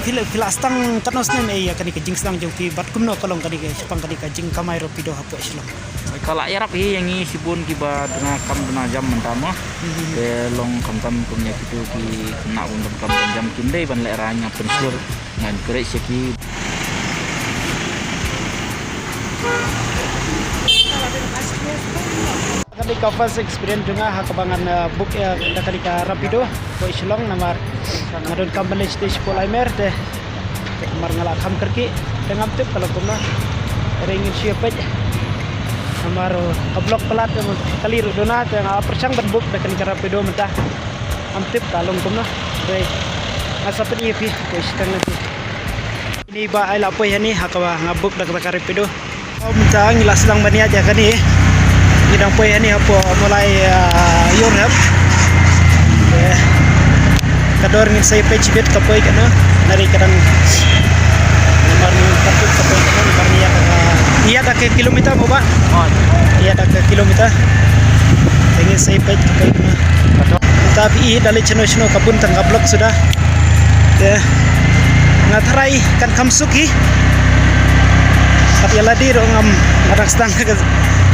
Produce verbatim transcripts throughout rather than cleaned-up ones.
Phi la, phi la sdang katno snem ïa kane ka jingsdang jong phi bad kumno ka long kane ka shaphang kane ka jingkamai Rapido hapoh Shillong? Ka la ïarap hi ïa ngi shibun kiba duna kam duna jam mynta mo. Te long khamtam kum ïa kitu ki khynnah bym don kam don jam kim dei ban lehraiñ, nga pynshlur, nga encourage ïa ki. Kane ka first experience jong nga ha kaba ngan, uh, book, uh, da kane ka Rapido hapoh Shillong namar nga don kam ban leit sha stage hapoh Laimer te, te namar nga la kham kyrkieh te ngam tip ka long kumno. Te ngin shu ïa peit namar, uh, ka block palat, uh, kali ruh duna te nga pyrshang ban book da kane ka Rapido mynta. Ngam tip ka long kumno. Te nga sa pyni ïa phi, te shu tang lynti. Ini ba ai la poi hani ha kaba nga book da kata ka Rapido. Mynta ngi la sdang ban ïaid ïa kane. Ngi dang poi hani hapoh Mawlai, ah, Yorhep. Eh, ka dor ngin sa ïa peit shibit ka poi kano. Nari ka dang namar ngi ka poi ka poi kano namar ngi ïaid, ah, ïaid da ka kilometer mo ba? Ïaid da ka kilometer. Te ngin sa ïa peit ka poi kano. Mynta phi i da leit shano shano ka bun tang ka block suda. Te nga tharai kan kham suk hi. Kat ïa lade ruh ngam, nga dang sdang ka,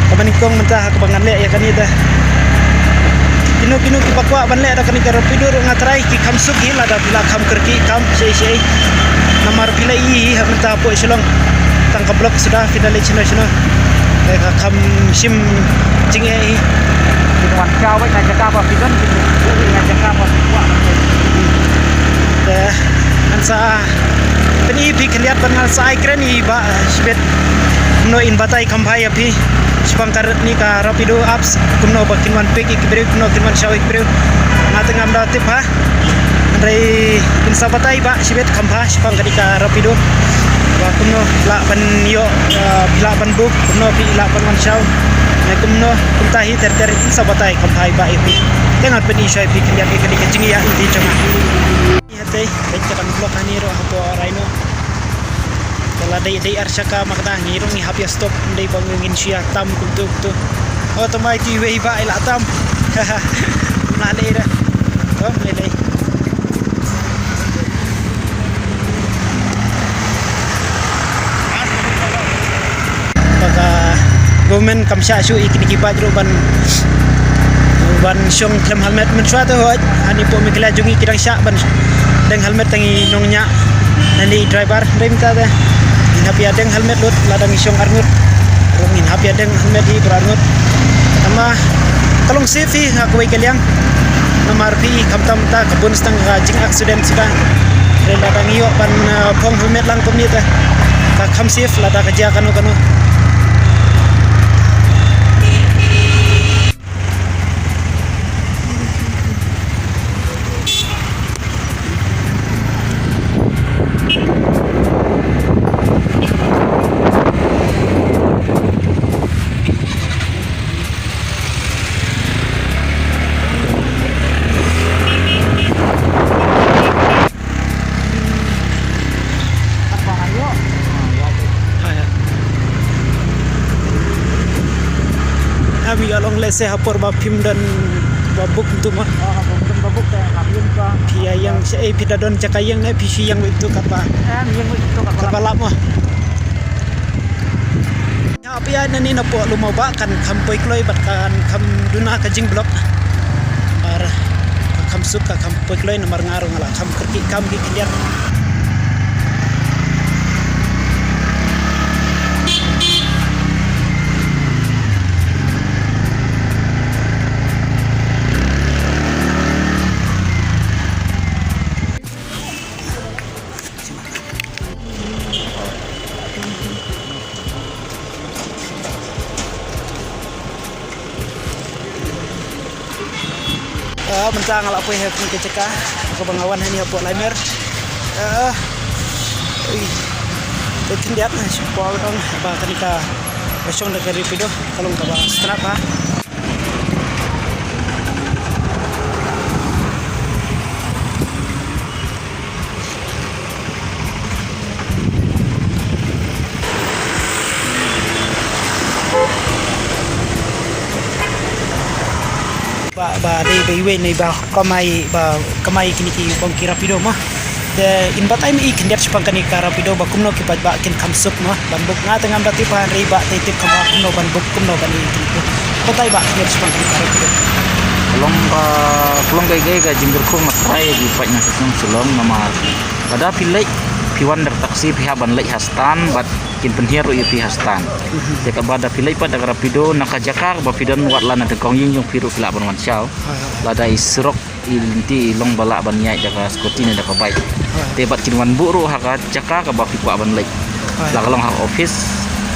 kaba nyngkong mynta ha kaba ngan leh ïa kane te. Kino kino kiba kwah ban leh da kane ka Rapido ruh nga tharai ki kham suk hi lada phi la kham kyrkieh kam shei shei. Namar phi la i hi ha mynta hapoh Shillong tang ka block suda phi da leit shano shano. Te ka kham shim jingeh hi. Wan shaw bad na jaka ba phi don, na jaka ba phi kwah. Te ngan sa pyni phi khyndiat ban ngan sa ai kren ïa i Bah, eh, shibit. Kumno in batai kham bha ïa phi shaphang kane ka Rapido apps, kumno ba kin wan pick ïa ki briew, kumno kin wan shaw ïa ki briew. Nga te ngam da tip ha. Hynrei in sa batai Bah shibit kham bha shaphang kane ka Rapido. Ba kumno lah ban ïoh, eh, lah ban book, kumno phi lah ban wan shaw. Kumno kumta hi ter ter in sa batai kham bha Bah ïa phi. Te ngan pyni shuwa ïa phi khyndiat ïa kane ka jingïaid lynti jong nga. Hynrei bad ka dang block hani ruh hapoh Rhino. Te la dei dei ar shaka ma kata ngi ruh ngi hap ïa stop, ym dei ba ngin shu ïa tam kumtu kumtu. Oh, to mai ti wei ba i la tam. Ym lah lei da. To lei lei. Ba ka government kam shah shuh ïa kine ki bike ruh ban, ban shong khlem helmet. Mynshuwa te hooid hani hapoh Meghalaya jong ngi ki dang shah ban deng helmet tang i nongñiah lane i driver. Hynrei mynta te ngin hap ïa deng helmet lut lada ngi shong arngut. Ruh ngin hap ïa deng helmet hi baroh arngut. Tangba ka long safe hi ha kawei ka liang. Namar phi i khamtam ta ka bun sdang ka jing accident suda. Hynrei lada ngi ïoh ban, eh, phong helmet lang kumne te ka kham safe lada ka jia kano kano. Em, ïa long lehse ha por ba phim don ba book tu ma. Phi ïa ïeng sha, eh, phi da don jaka ïeng ne phi shu ïeng wei tu kaba. Em, ïeng wei tu kaba. Kaba lap ma. Hap ïa nani na poh lum ba kan kham poi kloi bad kan kham duna ka jingblock. Ar ka kham suk ka kham poi kloi namar nga ruh nga la kham kyrkieh kam ki khyndiat. Ah, mynta nga la poi ha kane ka jaka kaba nga wan hani hapoh Laimer. Ah, ui. Te khyndiat na shu poi dong ba kane ka ba shong da ka Rapido ka long kaba strat ba. Ba, ba dei ba iwei ne ba kamai, ba kamai kine ki bang ki Rapido ma. Te in batai ma i khyndiat shaphang kane ka Rapido ba kumno ki paidbah kin kham suk mo ban book. Nga te ngam da tip, hynrei bah te tip kham ba kumno ban book, kumno ban ïa ïa. Batai bah khyndiat shaphang kane ka Rapido. Ka long ba, ka long kaei kaei ka jingkyrkhu nga trai ïa ki paid na ka shnong Shillong namar lada phi leit, phi wan da ka taxi phi hap ban leit ha stand bad kin pynhiar ruh ïa phi ha stand. Te kaba da phi leit pat da ka Rapido na ka jaka kaba phi don, wat la na ka kong ïing jong phi ruh phi lah ban wan shaw. Lada i surok i lynti i long ba lah ban ïaid da ka scooty ne da ka bike. Te bad kin wan buh ruh ha ka jaka kaba phi kwah ban leit. La ka long ha ka office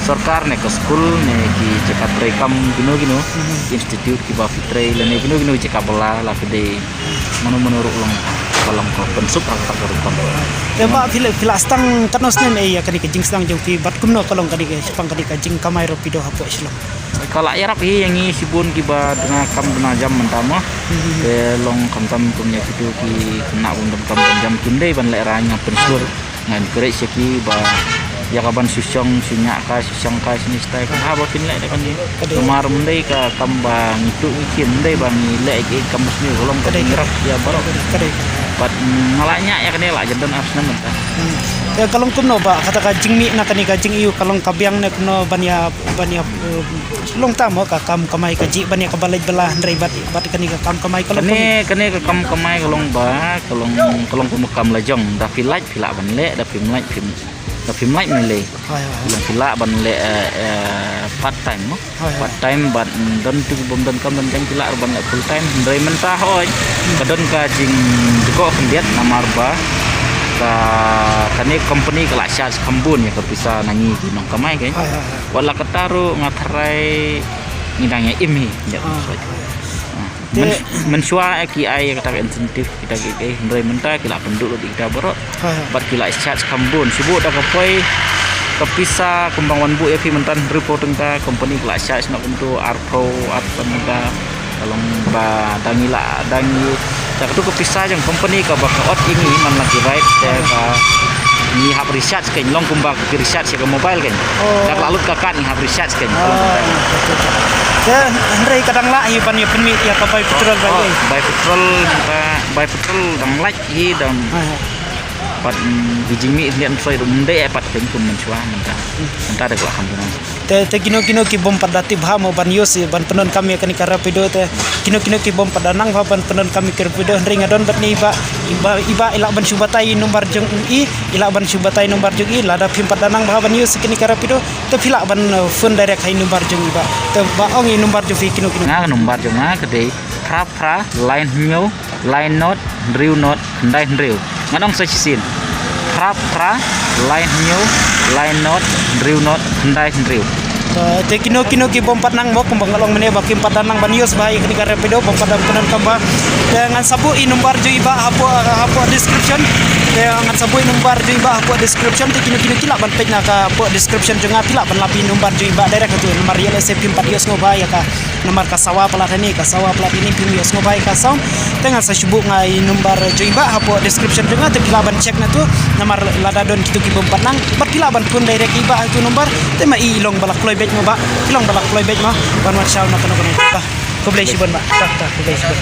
sorkar ne ka skul ne ki jaka trei kam kino kino, institute kiba phi trei lane kino kino jaka ba la, la phi dei mano mano ruh long, ka long ka pynsuk ha ka rukom. Te bah phi la, phi la sdang katno snem ïa kane ka jingsdang jong phi bad kumno ka long kane ka shaphang kane ka jingkamai Rapido hapoh Shillong? Ka la ïarap hi ïa ngi shibun kiba duna kam duna jam mynta mo. Te long khamtam kum ïa kito ki khynnah bym don kam don jam kim dei ban lehraiñ, nga pynshlur, nga encourage ïa ki ba ïa ka ban shu shong shu ñiah kai, shu shong kai, shu ñiah kai, ka ba phin leh da kane. Namar ym dei ka kam ba ngi tuh ngi khim, ym dei ba ngi leh ïa ki kam ba sniew, ka long ka jingïarap ïa baroh. Bad nga la ñiah ïa kane la jan don ar snem mynta. Te ka long kumno bah kata ka jingmih na kane ka jingïoh, ka long ka biang ne kumno ban ïa, ban ïa, eh, long tam mo ka kam kamai kajih ban ïa kaba leit ba la, hynrei bad, bad kane ka kam kamai ka long kumno? Kane, kane ka kam kamai ka long ba, ka long, ka long kum ka kam la jong, da phi lait phi lah ban leh, da phim lait phim, da phim lait ne leh. Hooid, hooid, hooid. Long phi lah ban leh, eh, eh, part time mo. Hooid, hooid. Part time bad, mm, don tu bym don kam don jam ki lah ruh ban leh full time. Hynrei mynta hooid ka don ka jingdkoh khyndiat namar ba ka, kane company ka la charge kham bun ïa ka pisa na ngi ki nongkamai kein. Hooid, hooid, hooid. Wat la katta ruh nga tharai ngi dang ïa im hi. Ïa, ah, hooid. Ah. Te mynshuwa ki ai kata ka incentive kita ki, eh, hynrei mynta ki la pynduh lut ïa kita baroh. Bad ki la charge kham bun, shu buh da ka poi ka pisa kumba wan buh ïa phi mynta hynriewphew tyngka, company ki la charge noh kumto arphew, arphew tyngka. Ka long ba dang ïa la, dang ïa, da katu ka pisa jong company kaba ka ot ïa ngi man la ki ride te ka ngi hap recharge kein, long kumba ki recharge ïa ka mobile kein. Da ka la lut ka card ngi hap recharge kein. Te hynrei ka dang lah hi ban ïa pynmih ïa ka bai petrol bai. Bai petrol, bai petrol dang lait hi dang. Pat, mm, ki jingmih khyndiat ym soi ruh ym dei pat kein kum mynshuwa mynta. Mynta da ka la kham. Te, te kino kino ki bym pat da tip bha mo ban use ban pyndonkam ïa kane ka Rapido, te kino kino ki bym pat da nang bha ban pyndonkam ïa ka Rapido, hynrei nga don bad ne i bah, i bah, i bah i lah ban shu batai i number jong i, i lah ban shu batai number jong i, lada phim pat da nang bha ban use ïa kane ka Rapido te phi lah ban, eh, phone direct ha i number jong i bah. Te bah ong i number jong phi kino kino. Nga ka number jong nga ka dei phra phra lai hynñiew lai nod hynriew nod khyndai hynriew. Ngan ong sa shisien. Phra phra lai hynñiew lai nod hynriew nod khyndai hynriew. Eh, te kino kino ki bym pat nang mo kumba nga la ong mynne ba kim pat da nang ban use bha ïa kane ka Rapido, bym pat da pyndonkam bha. Te ngan sa buh i number jong i bah hapoh, hapoh description. Te ngan sa buh i number jong i bah hapoh description, te kino kino ki lah ban peit na ka hapoh description jong nga, phi lah ban lap i number jong i bah direct hatu namar ïa lehse phim pat use sngewbha ïa ka. Namar ka sawa palat hangne, ka sawa palat hangne phim ïohsngew bha ïa ka sound. Te ngan sa shu buh nga i number jong i bah hapoh description jong nga, te phi lah ban check na tu. Namar lada don kito ki bym pat nang bad phi lah ban phone direct i bah ha tu number. Te ma i long ba la kloi beit mo bah, i long ba la kloi beit mo ban wan shaw na kano kano. Bah, khublei shibun bah. Tah, tah, khublei shibun.